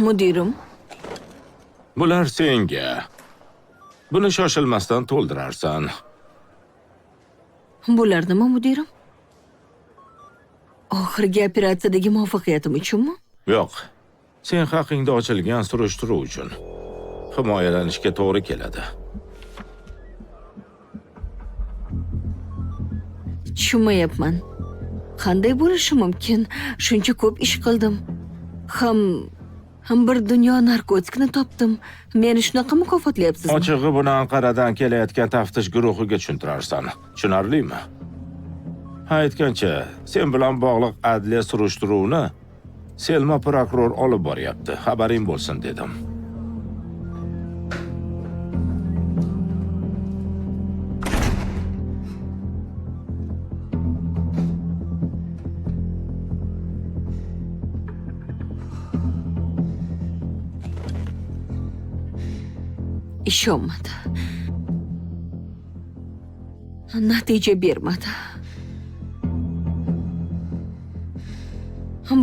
Mudirim, Bular senga. Buni shoshilmasdan to'ldirarsan. bular nima mudirim? Oxirgi operatsiyadagi muvaffaqiyatim uchunmi? Yo'q. Sen haqingda ochilgan surishtiruv uchun himoyalanishga to'g'ri keladi. Tushunmayapman. Qanday bo'lishi mumkin? Shuncha ko'p ish qildim. Ham bir dunyo narkotikni topdim. Meni shunaqa mukofotlayapsizmi? Ochig'i buni Anqaradan kelayotgan taftish guruhiga tushuntirarsan. Tushunarlimi? Ha, aytgancha, sen bilan bog'liq adliya surishtiruvini Selma prokuror olib boryapti. Xabaring bo'lsin dedim. Ishonmadi. Natija bermadi.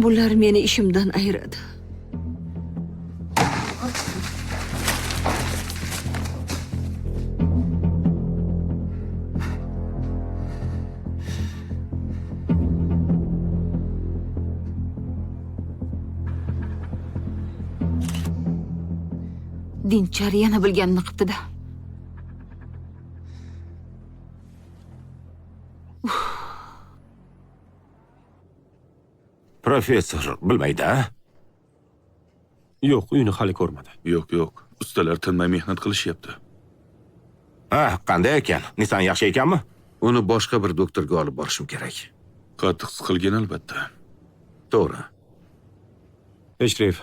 Bular meni ishimdan ayiradi. Dinchar yana bilganini qilibdi-da. Professor bilmaydi, a? Yo'q, uyni hali ko'rmadi. Yo'q, yo'q. Ustalar tinmay mehnat qilishyapti. Ha, qanday ekan? Nisan yaxshi ekanmi? Uni boshqa bir doktorga olib borishim kerak. Qattiq siqilgan albatta. To'g'ri. Eshrif,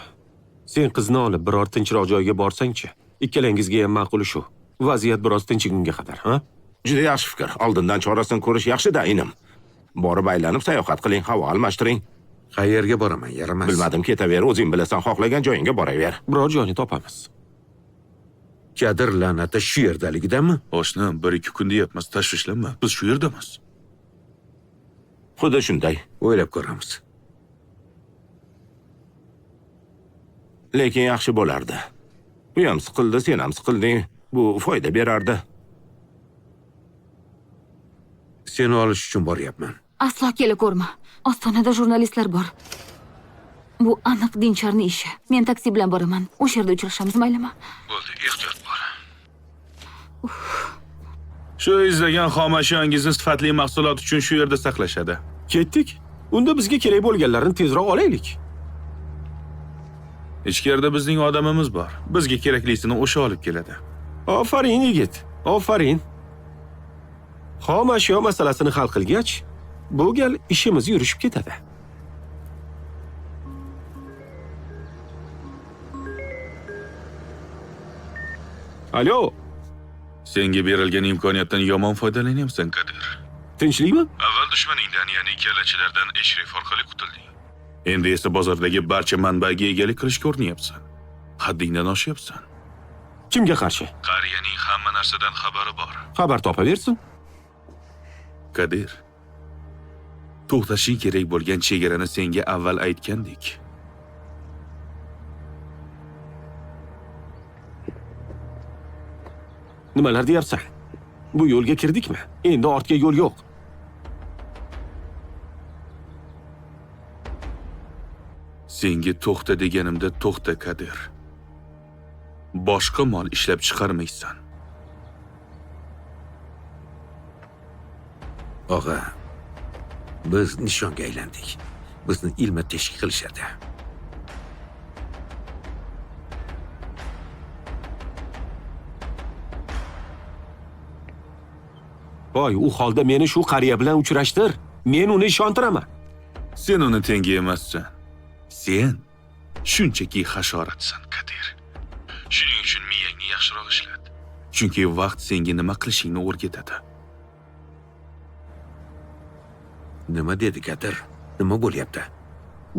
sen qizni olib biror tinchroq joyga borsang-chi? Ikkalangizga ham ma'quli shu. Vaziyat biroz tinchigunga qadar, ha? Juda yaxshi fikr. Oldindan chorasini ko'rish yaxshi-da, inim. Borib aylanib sayohat qiling, havo almashtiring. Qayerga boraman, yaramas. Bilmadim, ketaver, o'zing bilasan, xohlagan joyingga boraver. Biror joyni topamiz. Kadir la'nati shu yerdaligidami? Oshna, 1-2 kun deyapmiz, tashvishlanma. Biz shu yerdamiz. Xuddi shunday. O'ylab ko'ramiz. Lekin yaxshi bo'lardi. U ham siqildi, sen ham siqilding. Bu foyda berardi. Seni olish uchun boryapman. Aslo kela ko'rma. Ostonada jurnalistlar bor. Bu aniq Dincharning ishi. Men taksi bilan boraman. O'sha yerda uchrashamiz, maylimi? Bo'ldi, ehtiyot bo'l. Shu izlagan xomashyoingizni sifatli mahsulot uchun shu yerda saqlashadi. Ketdik. Unda bizga kerak bo'lganlarini tezroq olaylik. Ichkarida bizning odamimiz bor. Bizga keraklisini o'sha olib keladi. Ofarin yigit, ofarin. Xom ashyo masalasini hal qilgach, bu gal ishimiz yurishib ketadi. Alo. Senga berilgan imkoniyatdan yomon foydalanyapsan, Kadir. Tinchlikmi? Avval dushmaningdan, ya'ni kallachilardan Eshrif orqali qutulding. Endi esa bozordagi barcha manbaga egalik qilishga urinyapsan. Haddingdan oshyapsan. Kimga qarshi? Qariyaning hamma narsadan xabari bor. Xabar topaversin. Kadir, to'xtashing kerak bo'lgan chegarani senga avval aytgandik. Nimalar deyapsan? Bu yo'lga kirdikmi? Endi ortga yo'l yo'q. Senga to'xta deganimda to'xta, Kadir. Boshqa mol ishlab chiqarmaysan. Og'a, Biz nishonga aylandik. Bizni ilma teshik qilishadi. Voy, u holda meni shu qariya bilan uchrashtir. Men uni ishontiraman. Sen uni tengi emassan. Sen shunchaki hasharotsan, Kadir. Shuning uchun miyangni yaxshiroq ishlat. Chunki vaqt senga nima qilishingni o'rgatadi. Nima dedi Kadir? Nima bo'lyapti?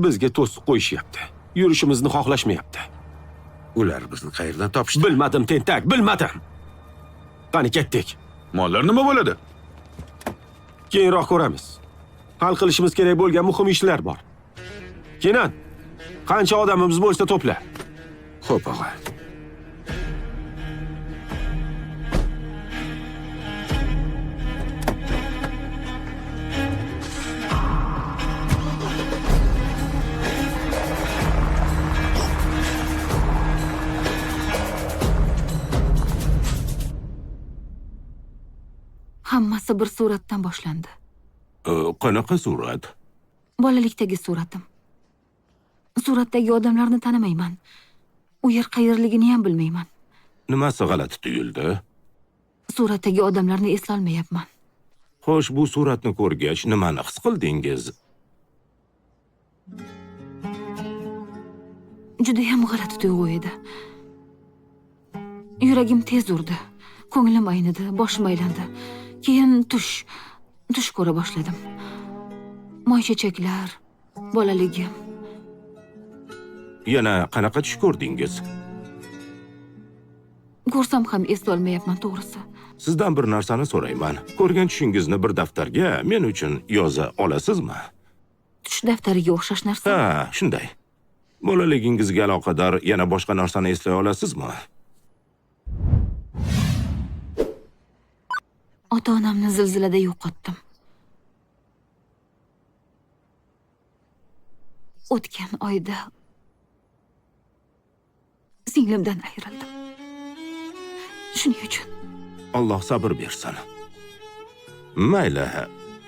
Bizga to'siq qo'yishyapti. Yurishimizni xohlashmayapti. Ular bizni qayerdan topishdi? Bilmadim, tentak, bilmadim. Qani ketdik. Mollar nima bo'ladi? Keyinroq ko'ramiz. Hal qilishimiz kerak bo'lgan muhim ishlar bor. Kenan, qancha odamimiz bo'lsa to'pla. Xo'p, og'a. Hammasi bir suratdan boshlandi. Qanaqa surat? Bolalikdagi suratim. Suratdagi odamlarni tanimayman. U yer qayerligini ham bilmayman. Nimasi g'alati tuyuldi? Suratdagi odamlarni eslolmayapman. Xo'sh, bu suratni ko'rgach nimani his qildingiz? Juda ham g'alati tuyg'u edi. Yuragim tez urdi. Ko'nglim aynidi, boshim aylandi. Keyin tush ko'ra boshladim. Moychechaklar, bolaligim. Yana qanaqa tush ko'rdingiz? Ko'rsam ham eslolmayapman, to'g'risi. Sizdan bir narsani so'rayman. Ko'rgan tushingizni bir daftarga men uchun yoza olasizmi? Tush daftariga o'xshash narsa. Ha, shunday. Bolaligingizga aloqador yana boshqa narsani eslay olasizmi? Ota-onamni zilzilada yo'qotdim. O'tgan oyda singlimdan ayrildim. Shuning uchun Alloh sabr bersin. Mayli,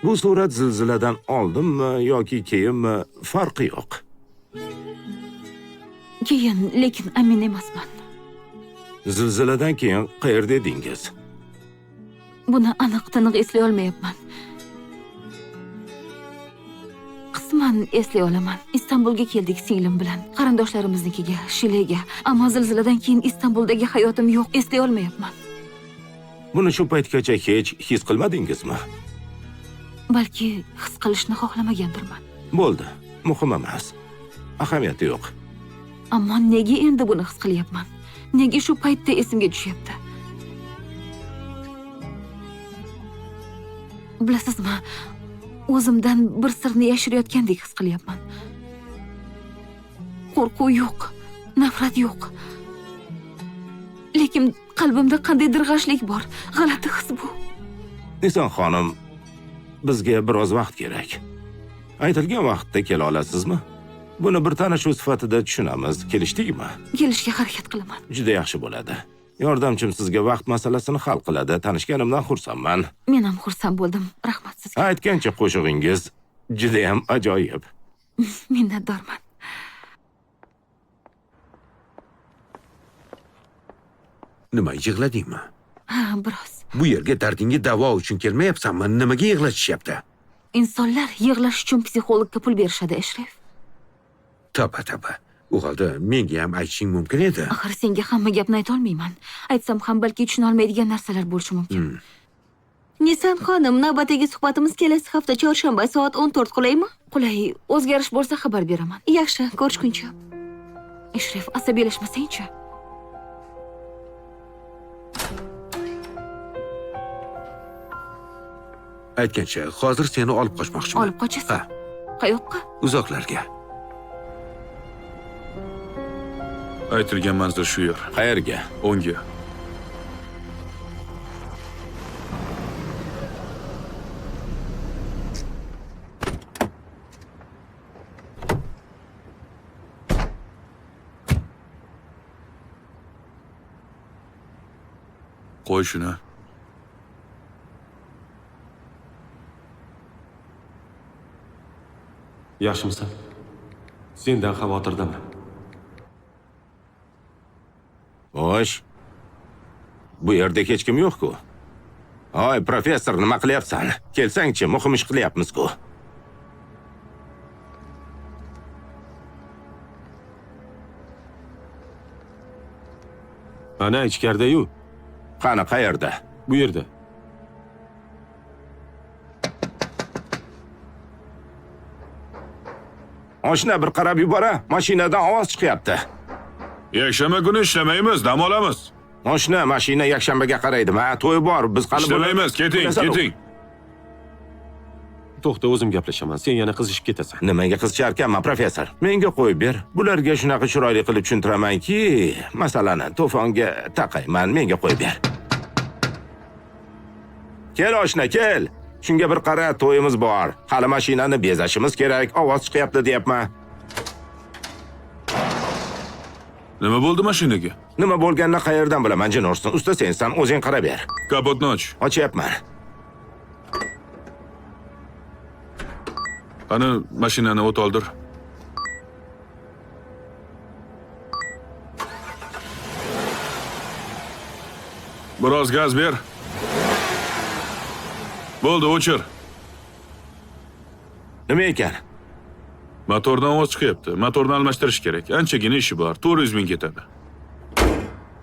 bu surat zilziladan oldinmi yoki keyinmi farqi yo'q. Keyin, lekin amin emasman. Zilziladan keyin qayerda edingiz? Buni aniq-tiniq eslay olmayapman. Qisman eslay olaman. Istanbulga keldik singlim bilan, qarindoshlarımiznikiga, Shilega. Ammo zilziladan keyin Istanbuldagi hayotim yo'q, eslay olmayapman. Buni shu paytgacha hech his qilmadingizmi? Balki his qilishni xohlamagandirman. Bo'ldi, muhim emas. Ahamiyati yo'q. Ammo nega endi buni his qilyapman? Nega shu paytda esimga tushyapti? Bilasizmi, o'zimdan bir sirni yashirayotgandek his qilyapman. Qo'rquv yo'q, nafrat yo'q. Lekin qalbimda qandaydir g'ashlik bor. G'alati his bu. Nison xonim, bizga biroz vaqt kerak. Aytilgan vaqtda kela olasizmi? Buni bir tanishuv sifatida tushunamiz. Kelishdikmi? Kelishga harakat qilaman. Juda yaxshi bo'ladi. Yordamchim sizga vaqt masalasini hal qiladi. Tanishganimdan xursandman. Men ham xursand bo'ldim. Rahmat sizga. Aytgancha qo'shig'ingiz juda ham ajoyib. Minnatdorman. Nima, yig'ladingmi? Ha, biroz. Bu yerga dardingga davo uchun kelmayapsanmi? Nimaga yig'latishyapti? Insonlar yig'lash uchun psixologga pul berishadi, Eshref. Taba, taba. U holda menga ham aytishing mumkin edi. Axir senga hamma gapni ayta olmayman. Aytsam ham balki tushuna olmaydigan narsalar bo'lishi mumkin. Nisan xonim, navbatdagi suhbatimiz kelasi hafta chorshanba soat 14 qulaymi? Qulay, o'zgarish bo'lsa xabar beraman. Yaxshi, ko'rishguncha. Eshref, asabiylashmasangchi. Aytgancha, hozir seni olib qochmoqchiman. Olib qochasan? Ha. Qayoqqa? Uzoqlarga. Aytilgan manzil shu yer. Qayerga? O'ngga. Qo'y shuni. Yaxshimisan? Sendan xavotirdaman. Xo'sh. Bu yerda hech kim yo'q-ku. Oy, professor, nima qilyapsan? Kelsangchi, muhim ish qilyapmiz-ku. Ana ichkarida-yu. Qani, qayerda? Bu yerda. Oshna bir qarab yubora, mashinadan ovoz chiqyapti. Yakshanba kuni ishlamaymiz, dam olamiz. Oshna, mashina yakshanbaga qaraydimi? Ha, to'y bor, biz qani Ishlamaymiz, keting, keting. To'xta, o'zim gaplashaman. Sen yana qizishib ketasan. Nimaga qizisharkanman, professor? Menga qo'yib ber. Bularga shunaqa chiroyli qilib tushuntiramanki, masalani To'fonga taqayman. Menga qo'yib ber. Kel oshna, kel. Shunga bir qara, to'yimiz bor. Hali mashinani bezashimiz kerak. Ovoz chiqyapti deyapman. Nima bo'ldi mashinaga? Nima bo'lganini qayerdan bilaman, jin ursin. Usta sensan, o'zing qarab ber. Kapotni och. Ochyapman. Qani mashinani o't oldir. Biroz gaz ber. Bo'ldi, o'chir. Nima ekan? Motordan ovoz chiqyapti. Motorni almashtirish kerak. Anchagina ishi bor. 400 ming ketadi.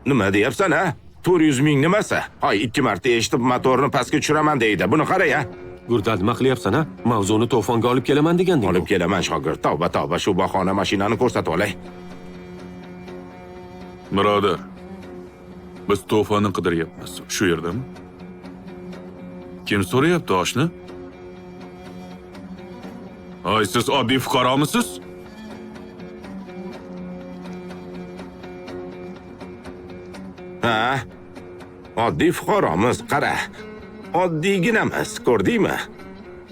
Nima deyapsan, ha? 400 ming nimasi? Hoy, 2 marta eshitib motorni pastga tushiraman deydi. Buni qara, ya. Gurdal, nima qilyapsan, ha? Mavzuni To'fonga olib kelaman deganding. Olib kelaman, shogird. Tavba, tavba, shu bahona mashinani ko'rsatib olay. Birodar, biz To'fonni qidiryapmiz. Shu yerdami? Kim so'rayapti oshni? Ay, siz oddiy fuqaromisiz? Ha? Oddiy fuqaromiz, qara. Oddiyginamiz, ko'rdingmi?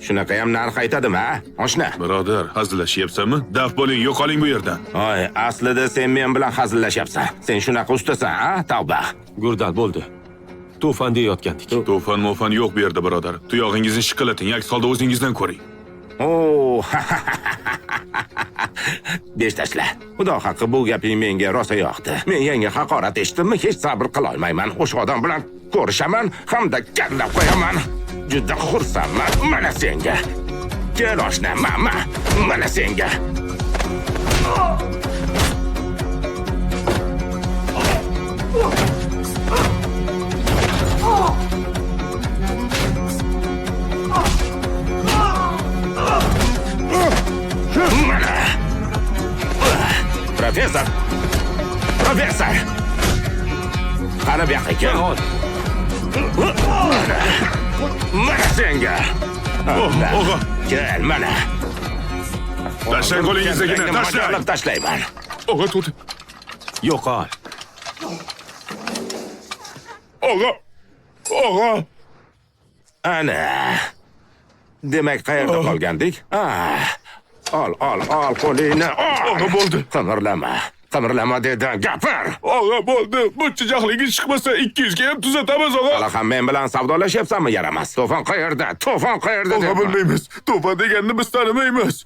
Shunaqa ham narx aytadimi, ha? Oshna. Birodar, hazillashyapsanmi? Daf bo'ling, yo'qoling bu yerdan. Oy, aslida sen men bilan hazillashyapsan. Sen shunaqa ustasan, ha? Tavba. Gurdal, bo'ldi. To'fon deyotgandik. To'fon mofon yo'q bu yerda, birodar. Tuyog'ingizni shiqillating, aks holda o'zingizdan ko'ring. Oo. Besh tashla. Xudo haqqi bu gaping menga rosa yoqdi. Men yangi haqorat eshitdimmi, hech sabr qila olmayman. O'sha odam bilan ko'rishaman hamda kallab qo'yaman. Juda xursandman. Mana senga. Kel oshna, mama. Mana senga. Mana. Professor. Professor. Qani bu yoqqa kel. Mana. Mana senga. Og'a. Kel, mana. Tashlang qo'lingizdagini, tashlang. Olib tashlayman. Og'a, to'xta. Yo'qol. Og'a. Og'a. Ana. Demak, qayerda qolgandik? Ol, ol, ol qo'lingni. Og'a, bo'ldi. Qimirlama. Qimirlama dedim, gapir. Og'a, bo'ldi. Buncha jahlingiz chiqmasa 200 ga ham tuzatamiz, og'a. Hali ham men bilan savdolashyapsanmi, yaramas? To'fon qayerda? To'fon qayerda? Og'a, bilmaymiz. To'fon deganini biz tanimaymiz.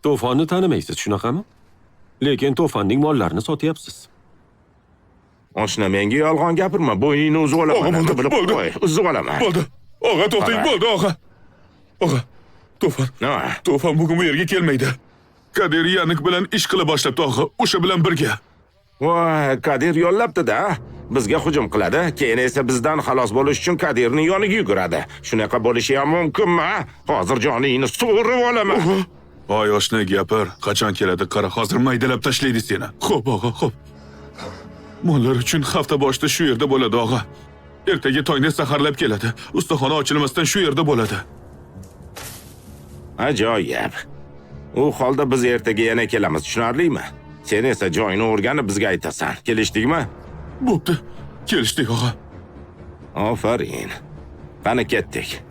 To'fonni tanimaysiz, shunaqami? Lekin To'fonning mollarini sotyapsiz. Oshna, menga yolg'on gapirma, bo'yningni uzib olaman. Og'a, bo'ldi, bilib bo'ldi. qo'y, uzib olaman. Bo'ldi. Og'a, to'xtang, bo'ldi, og'a. Og'a, To'fon. Nima? To'fon bugun bu yerga kelmaydi. Kadir Yanik bilan ish qila boshlabdi, og'a, o'sha bilan birga. Voy, Kadir yollabdi-da. Bizga hujum qiladi, keyin esa bizdan xalos bo'lish uchun Kadirning yoniga yuguradi. Shunaqa bo'lishi ham mumkinmi? Hozir joningni sug'urib olaman. Voy, oshna, gapir. Qachon keladi? Qara, hozir maydalab tashlaydi seni. Xo'p, og'a, xo'p. Mollar uchun hafta boshida shu yerda bo'ladi, og'a. Ertaga tongda saharlab keladi. Ustaxona ochilmasdan shu yerda bo'ladi. Ajoyib. U holda biz ertaga yana kelamiz, tushunarlimi? Sen esa joyini o'rganib bizga aytasan. Kelishdikmi? Bo'pti. Kelishdik, og'a. Ofarin. Qani ketdik.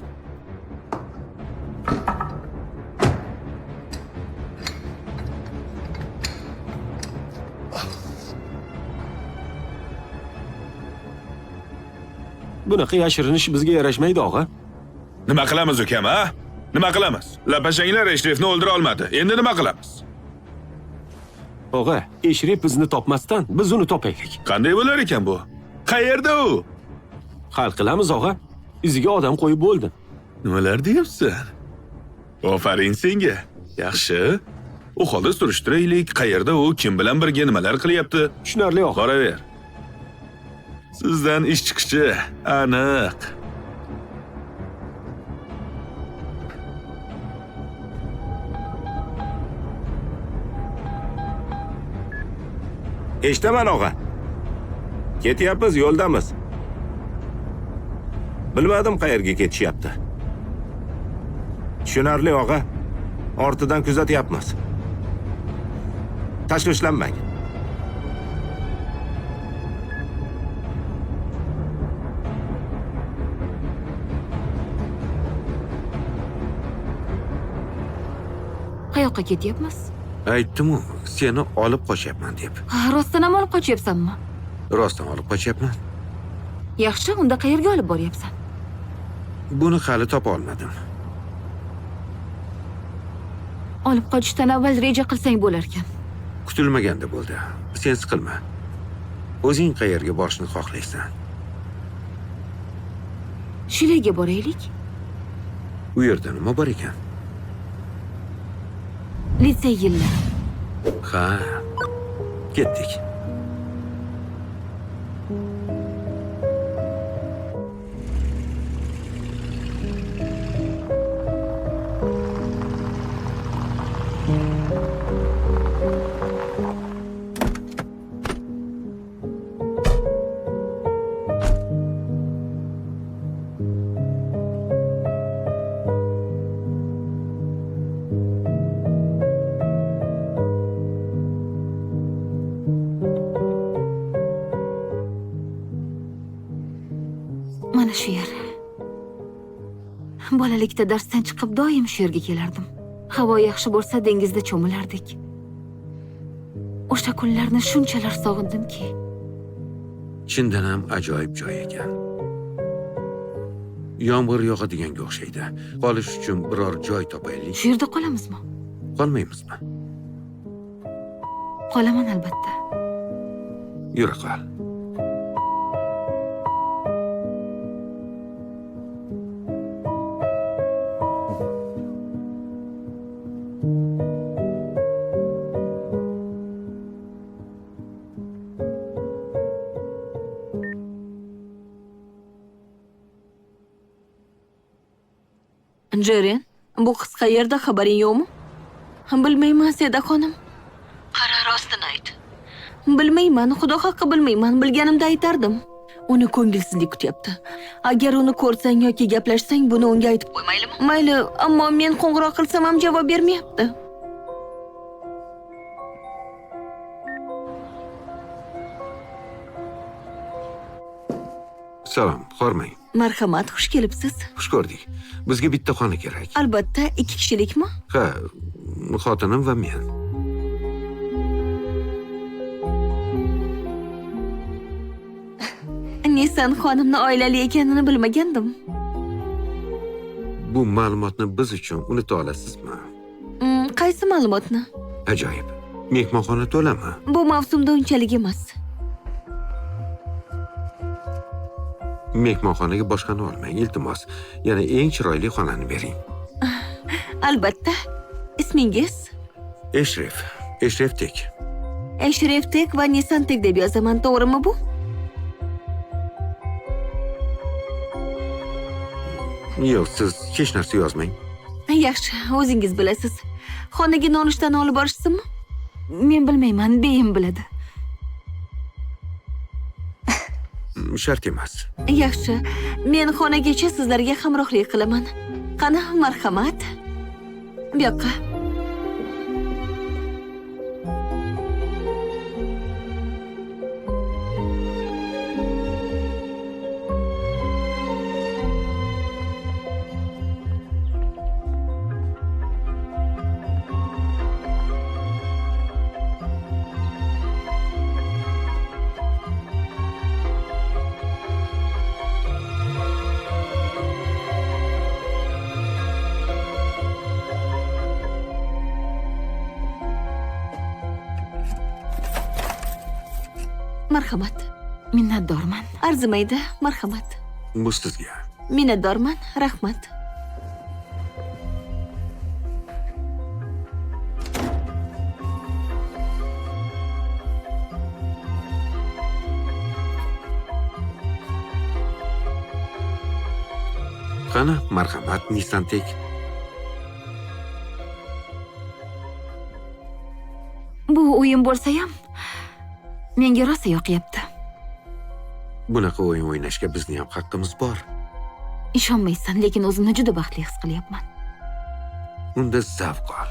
Bunaqa yashirinish bizga yarashmaydi, og'a. Nima qilamiz ukam, ha? Nima qilamiz? Lapashanglar Eshrefni o'ldira olmadi. Endi nima qilamiz? Og'a, Eshref bizni topmasdan biz uni topaylik. Qanday bo'lar ekan bu? Qayerda u? Hal qilamiz og'a. Iziga odam qo'yib bo'ldi. Nimalar deyapsan? Ofarin senga. Yaxshi. U holda surishtiraylik, qayerda u, kim bilan birga nimalar qilyapti? Tushunarli og'a. Boraver. Sizdan ish chiqishi aniq. Eshitaman og'a. Ketyapmiz, yo'ldamiz. Bilmadim qayerga ketishyapti. Tushunarli og'a. Ortidan kuzatyapmiz. Tashvishlanmang. Qayoqqa ketyapmiz? Aytdim-u, seni olib qochyapman deb. Ha, rostdan ham olib qochyapsanmi? Rostdan olib qochyapman. Yaxshi, unda qayerga olib boryapsan? Buni hali topa olmadim. Olib qochishdan avval reja qilsang bo'larkan. Kutilmaganda bo'ldi. Sen siqilma. O'zing qayerga borishni xohlaysan? Shilaga boraylik. U yerda nima bor ekan? Litsey yillari. Ha. Ketdik. Mana shu yer. Bolalikda darsdan chiqib doim shu yerga kelardim. Havo yaxshi bo'lsa dengizda cho'milardik. O'sha kunlarni shunchalar sog'indimki. Chindan ham ajoyib joy ekan. Yomg'ir yog'adiganga o'xshaydi. Qolish uchun biror joy topaylik. Shu yerda qolamizmi? Qolmaymizmi? Qolaman albatta. Yura qol. Jeren, bu qiz qayerda, xabaring yo'qmi? Bilmayman, Seda xonim. Qara, rostini ayt. Bilmayman, xudo haqqi bilmayman. Bilganimda aytardim. Uni ko'ngilsizlik kutyapti. Agar uni ko'rsang yoki gaplashsang, buni unga aytib qo'y, maylimi? Mayli, ammo men qo'ng'iroq qilsam ham javob bermayapti. Salom, hormang. Marhamat, xush kelibsiz. Xush ko'rdik. Bizga bitta xona kerak. Albatta, 2 kishilikmi? Ha, xotinim va men. Nisan xonimni oilali ekanini bilmagandim. Bu ma'lumotni biz uchun unuta olasizmi? Qaysi ma'lumotni? Ajoyib. Mehmonxona to'lami? Bu mavsumda unchalik emas. Mehmonxonaga boshqani olmang, iltimos. Yana eng chiroyli xonani bering. Albatta. Ismingiz? Eshref. Eshref Tek. Eshref Tek va Nisan Tek deb yozaman, to'g'rimi bu? Yo'q, siz hech narsa yozmang. Yaxshi, o'zingiz bilasiz. Xonaga nonushtani olib borishsinmi? Men bilmayman, beyim biladi. Shart emas. Yaxshi, men xonagacha sizlarga hamrohlik qilaman. Qani, marhamat. Bu yoqqa. Marhamat. Minnatdorman. Arzimaydi, marhamat. Bu sizga. Minnatdorman, rahmat. Qani, marhamat, Nissan Tek. Bu o'yin bo'lsa-ham, menga rosa yoqyapti. Bunaqa o'yin o'ynashga bizning ham haqqimiz bor. Ishonmaysan, lekin o'zimni juda baxtli his qilyapman. Unda zavq ol.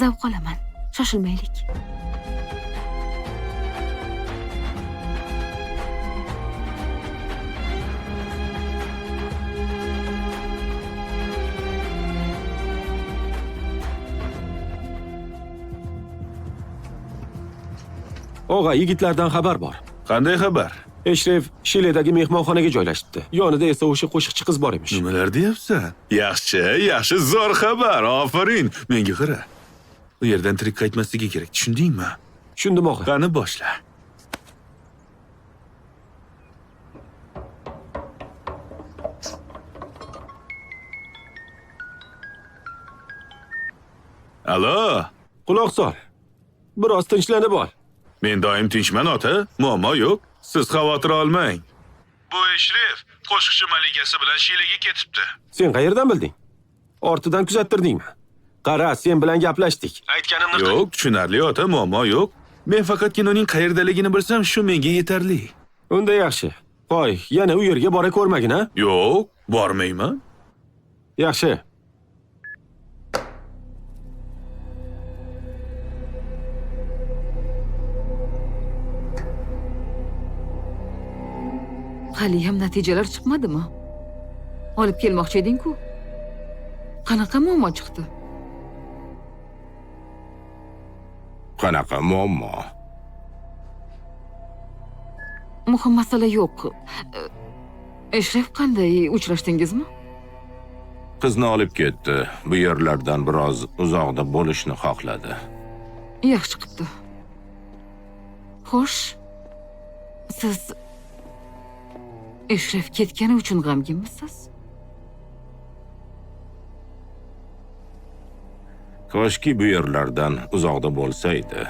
Zavq olaman. Shoshilmaylik. Og'a, yigitlardan xabar bor. Qanday xabar? Eshref Shiledagi mehmonxonaga joylashibdi. Yonida esa o'sha qo'shiqchi qiz bor emish. Nimalar deyapsan? Yaxshi, yaxshi, zo'r xabar. Ofarin. Menga qara. U yerdan tirik qaytmasligi kerak, tushundingmi? Tushundim, og'a. Qani boshla. Alo, Quloq sol. Biroz tinchlanib ol. Men doim tinchman, ota. Muammo yo'q. Siz xavotir olmang. Bu Eshref qo'shiqchi malikasi bilan Shilaga ketibdi. Sen qayerdan bilding? Ortidan kuzattirdingmi? Qara, sen bilan gaplashdik. Aytganimni qil. Yo'q, tushunarli ota, muammo yo'q. Men faqatgina uning qayerdaligini bilsam, shu menga yetarli. Unda yaxshi. Qo'y, yana u yerga bora ko'rmagin, ha? Yo'q, bormayman. Yaxshi. Hali ham natijalar chiqmadimi? Olib kelmoqchi eding-ku. Qanaqa muammo chiqdi? Qanaqa muammo? Muhim masala yo'q. Eshref qanday, uchrashdingizmi? Qizni olib ketdi. Bu yerlardan biroz uzoqda bo'lishni xohladi. Yaxshi qilibdi. Xo'sh, siz Eshref ketgani uchun g'amginmisiz? Koshki bu yerlardan uzoqda bo'lsaydi.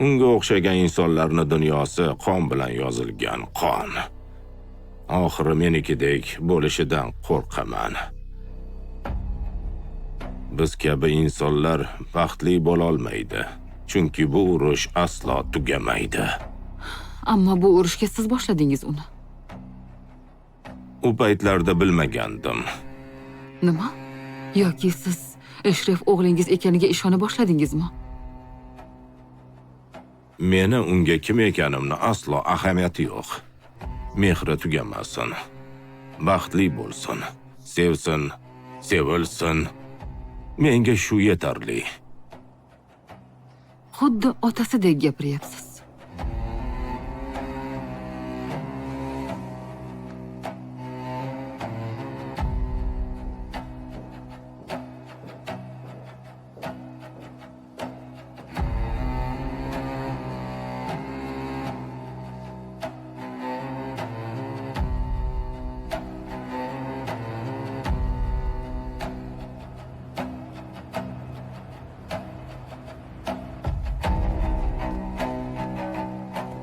Unga o'xshagan insonlarning dunyosi qon bilan yozilgan qon. Oxiri menikidek bo'lishidan qo'rqaman. Biz kabi insonlar baxtli bo'la olmaydi, chunki bu urush aslo tugamaydi. Ammo bu urushga siz boshladingiz uni. U paytlarda bilmagandim. Nima? Yoki siz Eshref o'g'lingiz ekaniga ishona boshladingizmi? Meni unga kim ekanimni aslo ahamiyati yo'q. Mehri tugamasin. Baxtli bo'lsin. Sevsin, sevilsin. Menga shu yetarli. Xuddi otasidek gapiryapsiz.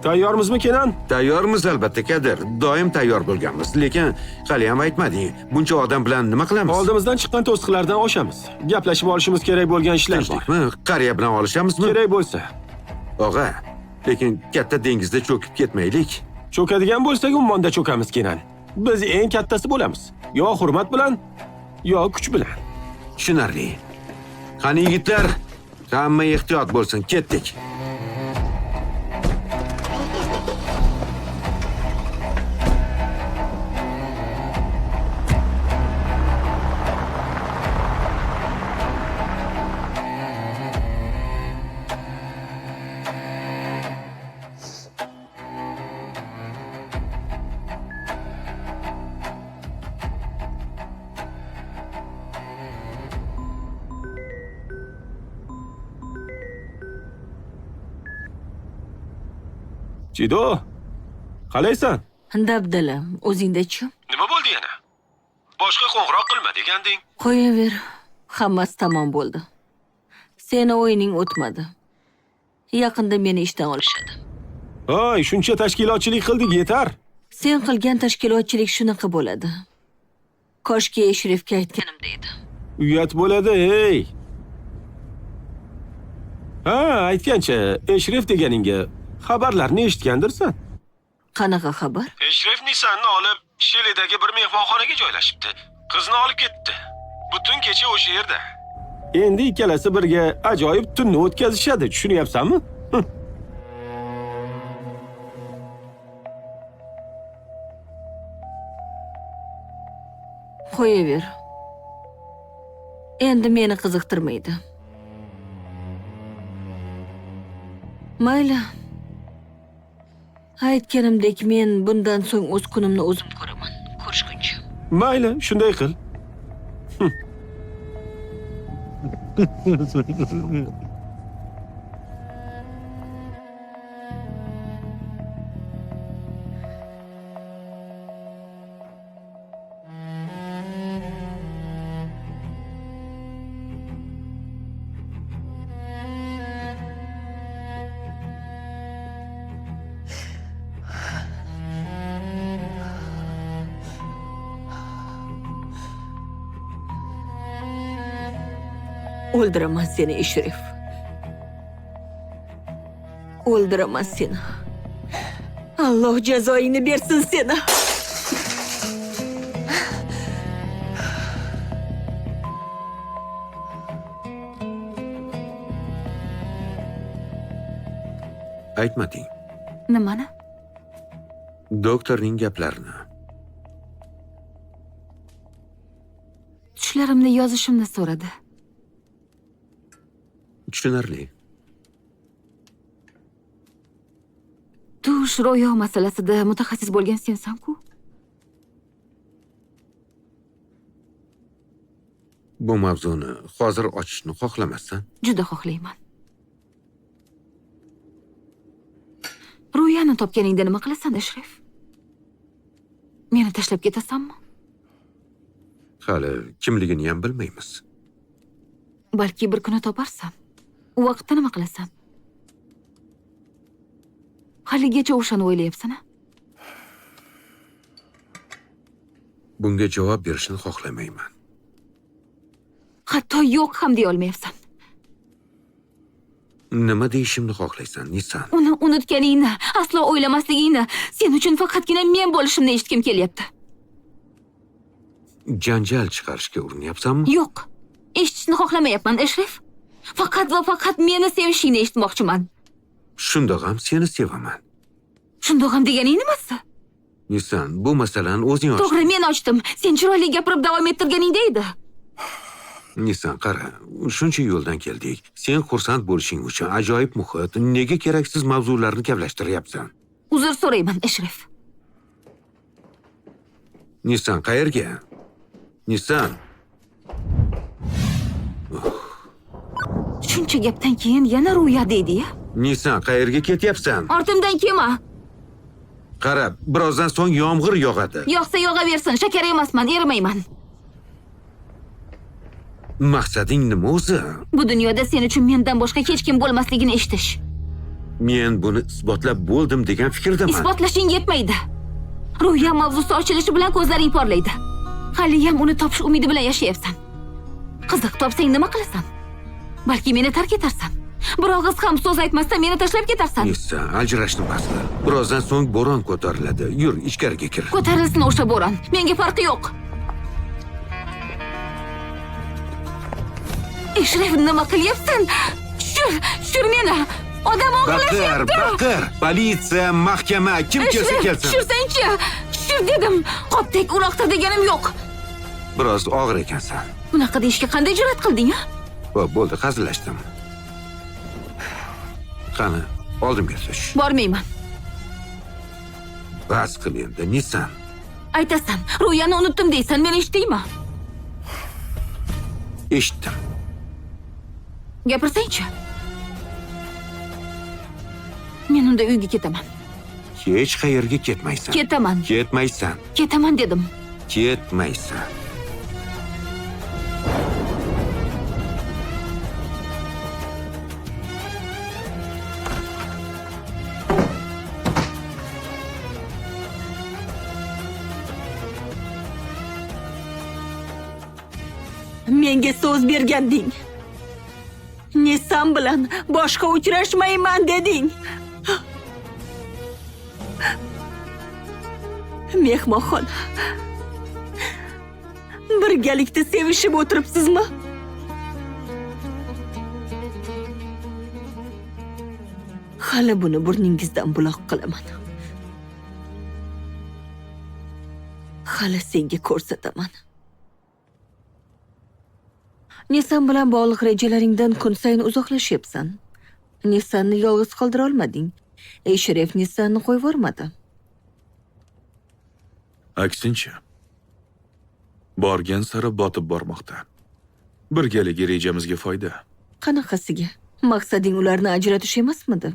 Tayyormizmi, Kenan? Tayyormiz albatta, Kadir. Doim tayyor bo'lganmiz. Lekin hali ham aytmading. Buncha odam bilan nima qilamiz? Oldimizdan chiqqan to'siqlardan oshamiz. Gaplashib olishimiz kerak bo'lgan ishlar bor. Tinchlikmi? Qariya bilan olishamizmi? Kerak bo'lsa. Og'a, lekin katta dengizda cho'kib ketmaylik. Cho'kadigan bo'lsak, ummonda cho'kamiz, Kenan. Biz eng kattasi bo'lamiz. Yo hurmat bilan, yo kuch bilan. Tushunarli. Qani yigitlar, hamma ehtiyot bo'lsin, ketdik. Chido, qalaysan? Dabdala, o'zingda-chi? Nima bo'ldi yana? Boshqa qo'ng'iroq qilma deganding. Qo'yaver, hammasi tamom bo'ldi. Seni o'yining o'tmadi. Yaqinda meni ishdan olishadi. Oy, shuncha tashkilotchilik qildik, yetar. Sen qilgan tashkilotchilik shunaqa bo'ladi. Koshki Eshrifga aytganimda edi. Uyat bo'ladi, ey. Ha, aytgancha, Eshrif deganingga xabarlarni eshitgandirsan. Qanaqa xabar? Eshrif Nisanni olib, Shilidagi bir mehmonxonaga joylashibdi. Qizni olib ketdi. Butun kecha o'sha yerda. Endi ikkalasi birga ajoyib tunni o'tkazishadi, tushunyapsanmi? Qo'yaver. Endi meni qiziqtirmaydi. Mayli. Aytganimdek, men bundan so'ng o'z kunimni o'zim ko'raman. Ko'rishguncha. Mayli, shunday qil. O'ldiraman seni, Eshrif. O'ldiraman seni. Alloh jazoingni bersin seni. Aytmading. Nimani? Doktorning gaplarini. Tushlarimni yozishimni so'radi. Tushunarli. Tush ro'yo masalasida mutaxassis bo'lgan sensan-ku. Bu mavzuni hozir ochishni xohlamassan? Juda xohlayman. Ro'yani topganingda nima qilasan, Eshrif? Meni tashlab ketasanmi? Hali kimligini ham bilmaymiz. Balki bir kuni toparsan. U vaqtda nima qilasan? Haligacha o'shani o'ylayapsan-a? Bunga javob berishni xohlamayman. Hatto yo'q ham deya olmayapsan. Nima deyishimni xohlaysan, Nisan? Uni unutganingni, aslo o'ylamasligingni, sen uchun faqatgina men bo'lishimni eshitgim kelyapti. Janjal chiqarishga urinyapsanmi? Yo'q. Eshitishni xohlamayapman, Eshrif. Faqat va faqat meni sevishingni eshitmoqchiman. Shundoq ham seni sevaman. Shundoq ham deganing nimasi? Nisan, bu masalani o'zing ochding. To'g'ri, men ochdim. Sen chiroyli gapirib davom ettirganingda edi. Nisan, qara, shuncha yo'ldan keldik. Sen xursand bo'lishing uchun ajoyib muhit. Nega keraksiz mavzularni kavlashtiryapsan? Uzr so'rayman, Eshrif. Nisan, qayerga? Nisan. Shuncha gapdan keyin yana Ro'ya deydi-ya. Nisan, qayerga ketyapsan? Ortimdan kelma. Qara, birozdan so'ng yomg'ir yog'adi. Yog'sa yog'aversin, shakar emasman, erimayman. Maqsading nima o'zi? Bu dunyoda sen uchun mendan boshqa hech kim bo'lmasligini eshitish. Men buni isbotlab bo'ldim degan fikrdaman. Isbotlashing yetmaydi. Ro'ya mavzusi ochilishi bilan ko'zlaring porlaydi. Hali ham uni topish umidi bilan yashayapsan. Qiziq, topsang nima qilasan? Balki meni tark etarsan. Bir og'iz ham so'z aytmasdan meni tashlab ketarsan. Nisa, aljirashni bas qil. Birozdan so'ng bo'ron ko'tariladi. Yur, ichkariga kir. Ko'tarilsin o'sha bo'ron. Menga farqi yo'q. Eshrif, nima qilyapsan? Tushir, tushir meni. Odam og'irlashyapti. Baqir, baqir. Politsiya, mahkama, kim kelsa kelsin. Tushirsangchi. Tushir dedim. Qopdek uloqtir deganim yo'q. Biroz og'ir ekansan. Bunaqa deyishga qanday jur'at qilding, a? Xo'p, bo'ldi, hazillashdim. Qani, oldimga tush. Bormayman. Bas qil endi, Nisan. Aytasan, Ro'yani unutdim deysan, meni eshitdingmi? Eshitdim. Gapirsangchi. Men unda uyga ketaman. Hech qayerga ketmaysan. Ketaman. Ketmaysan. Ketaman dedim. Ketmaysan. Menga so'z berganding. Nisan bilan boshqa uchrashmayman deding. Mehmonxona. Birgalikda sevishib o'tiribsizmi? Hali buni burningizdan buloq qilaman. Hali senga ko'rsataman. Nisan bilan bog'liq rejalaringdan kun sayin uzoqlashyapsan. Nisanni yolg'iz qoldira olmading. Eshref Nisanni qo'yib yubormadi. Aksincha, borgan sari botib bormoqda. Birgaligi rejamizga foyda. Qanaqasiga? Maqsading ularni ajratish emasmidi?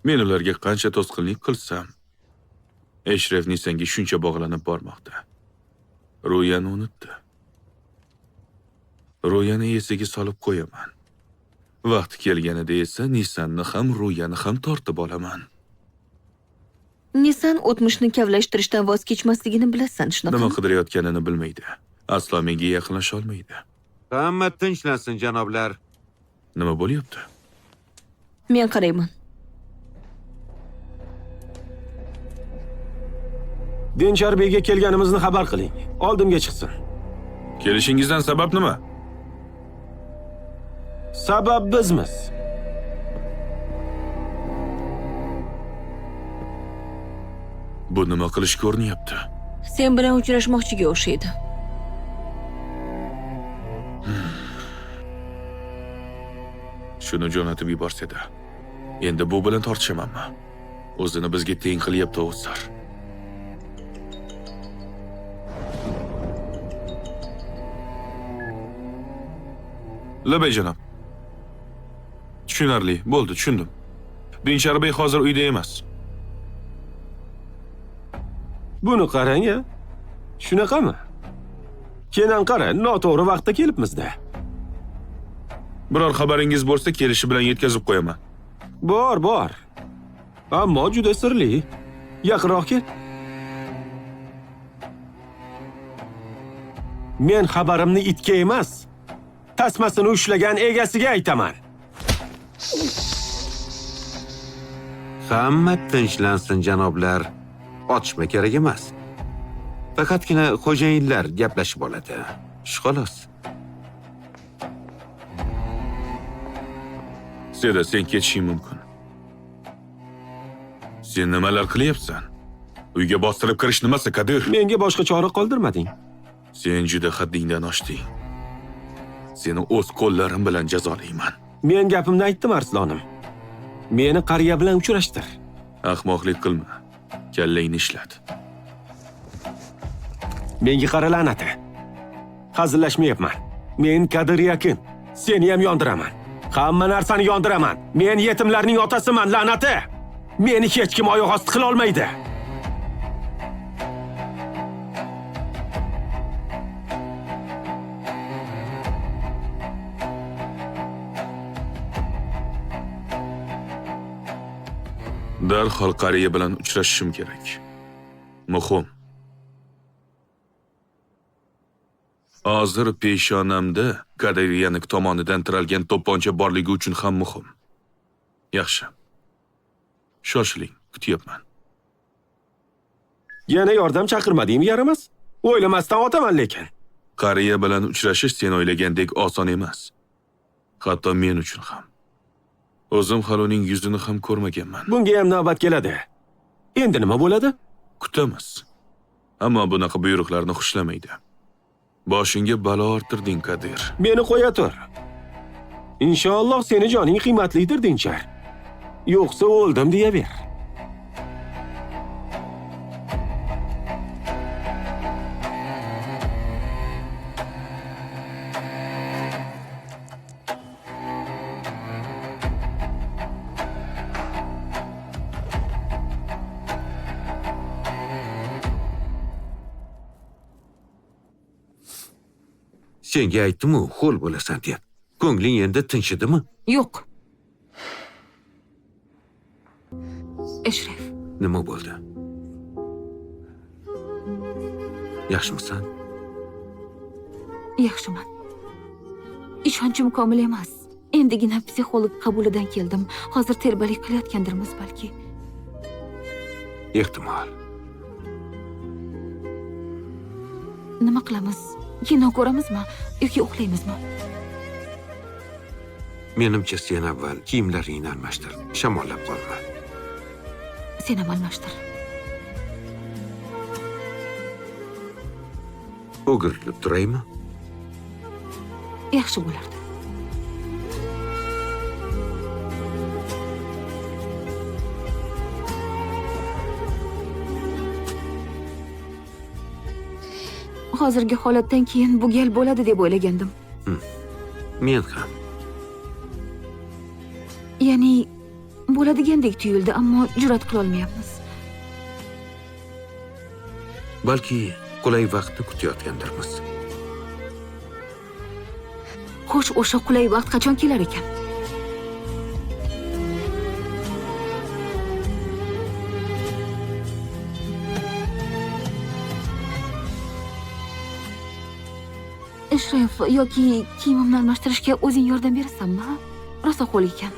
Men ularga qancha to'sqinlik qilsam, Eshref Nisanga shuncha bog'lanib bormoqda. Ru'yani unutdi. Ru'yani esiga solib qo'yaman. Vaqti kelganida esa Nisanni ham, Ru'yani ham tortib olaman. Nisan o'tmishni kavlashtirishdan voz kechmasligini bilasan, shunaqami? Nima qidirayotganini bilmaydi. Aslo menga yaqinlasha olmaydi. Hamma tinchlansin, janoblar. Nima bo'lyapti? Men qarayman. Dinchar beyga kelganimizni xabar qiling. Oldimga chiqsin. Kelishingizdan sabab nima? Sabab bizmiz. Bu nima qilish ko'rinyapti? Sen bilan uchrashmoqchiga o'xshaydi. Shuni jo'natib yuborsa-da. Endi bu bilan tortishamanmi? O'zini bizga teng qilyapti, o'sar. Labay janob. Tushunarli, bo'ldi, tushundim. Dinchar bey hozir uyda emas. Buni qarang-a. Shunaqami? Kenan qara, noto'g'ri vaqtda kelibmiz-da. Biror xabaringiz bo'lsa, kelishi bilan yetkazib qo'yaman. Bor, bor. Ammo juda sirli. Yaqinroq kel. Men xabarimni itga emas, tasmasini ushlagan egasiga aytaman. Hamma tinchlansin, janoblar. Otishma kerak emas. Faqatgina xo'jayinlar gaplashib oladi. Shu xolos. Seda, sen ketishing mumkin. Sen nimalar qilyapsan? Uyga bostirib kirish nimasi, Kadir? Menga boshqa chora qoldirmading. Sen juda haddingdan oshding. Seni o'z qo'llarim bilan jazolayman. Men gapimni aytdim, Arslonim. Meni qariya bilan uchrashtir. Ahmoqlik qilma. Kallangni ishlat. Menga qara, la'nati. Hazillashmayapman. Men Kadir Yakin. Seni ham yondiraman. Hamma narsani yondiraman. Men yetimlarning otasiman, la'nati. Meni hech kim oyoq osti qila olmaydi. Darhol qariya bilan uchrashishim kerak. Muhim. Hozir peshonamda Kadir Yanik tomonidan tiralgan to'pponcha borligi uchun ham muhim. Yaxshi. Shoshiling, kutyapman. Yana yordam chaqirmadingmi, yaramas? O'ylamasdan otaman lekin. Qariya bilan uchrashish sen o'ylagandek oson emas. Hatto men uchun ham. O'zim hali uning yuzini ham ko'rmaganman. Bunga ham navbat keladi. Endi nima bo'ladi? Kutamiz. Ammo bunaqa buyruqlarni xushlamaydi. Boshingga balo orttirding, Kadir. Meni qo'ya tur. Inshaalloh seni joning qiymatlidir, Dinchar. Yo'qsa o'ldim deyaver. Senga aytdim-u, ho'l bo'lasan deb. Ko'ngling endi tinchidimi? Yo'q. Eshref. Nima bo'ldi? Yaxshimisan? Yaxshiman. Ishonchim komil emas. Endigina psixolog qabulidan keldim. Hozir telbalik qilayotgandirmiz balki. Ehtimol. Nima qilamiz? Kino ko'ramizmi yoki uxlaymizmi? Menimcha sen avval kiyimlaringni almashtir. Shamollab qolma. Sen ham almashtir. O'girilib turaymi? Yaxshi bo'lardi. Hozirgi holatdan keyin bu gal bo'ladi deb o'ylagandim. Men ham. Ya'ni bo'ladigandek tuyuldi, ammo jur'at qila olmayapmiz. Balki qulay vaqtni kutayotgandirmiz. Xo'sh, o'sha qulay vaqt qachon kelar ekan? Eshref, yoki kiyimimni almashtirishga o'zing yordam berasanmi? Rosa ho'l ekan.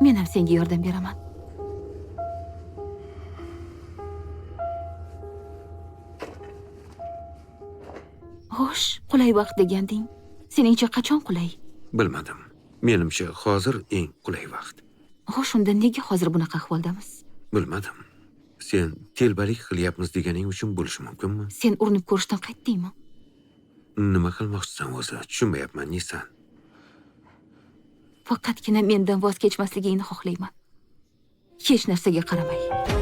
Men ham senga yordam beraman. Xo'sh, qulay vaqt deganding. Seningcha qachon qulay? Bilmadim. Menimcha hozir eng qulay vaqt. Xo'sh, unda nega hozir bunaqa ahvoldamiz? Bilmadim. Sen telbalik qilyapmiz deganing uchun bo'lishi mumkinmi? Sen urinib ko'rishdan qaytdingmi? Nima qilmoqchisan o'zi? Tushunmayapman, Nisan. Faqatgina mendan voz kechmasligingni xohlayman. Hech narsaga qaramay.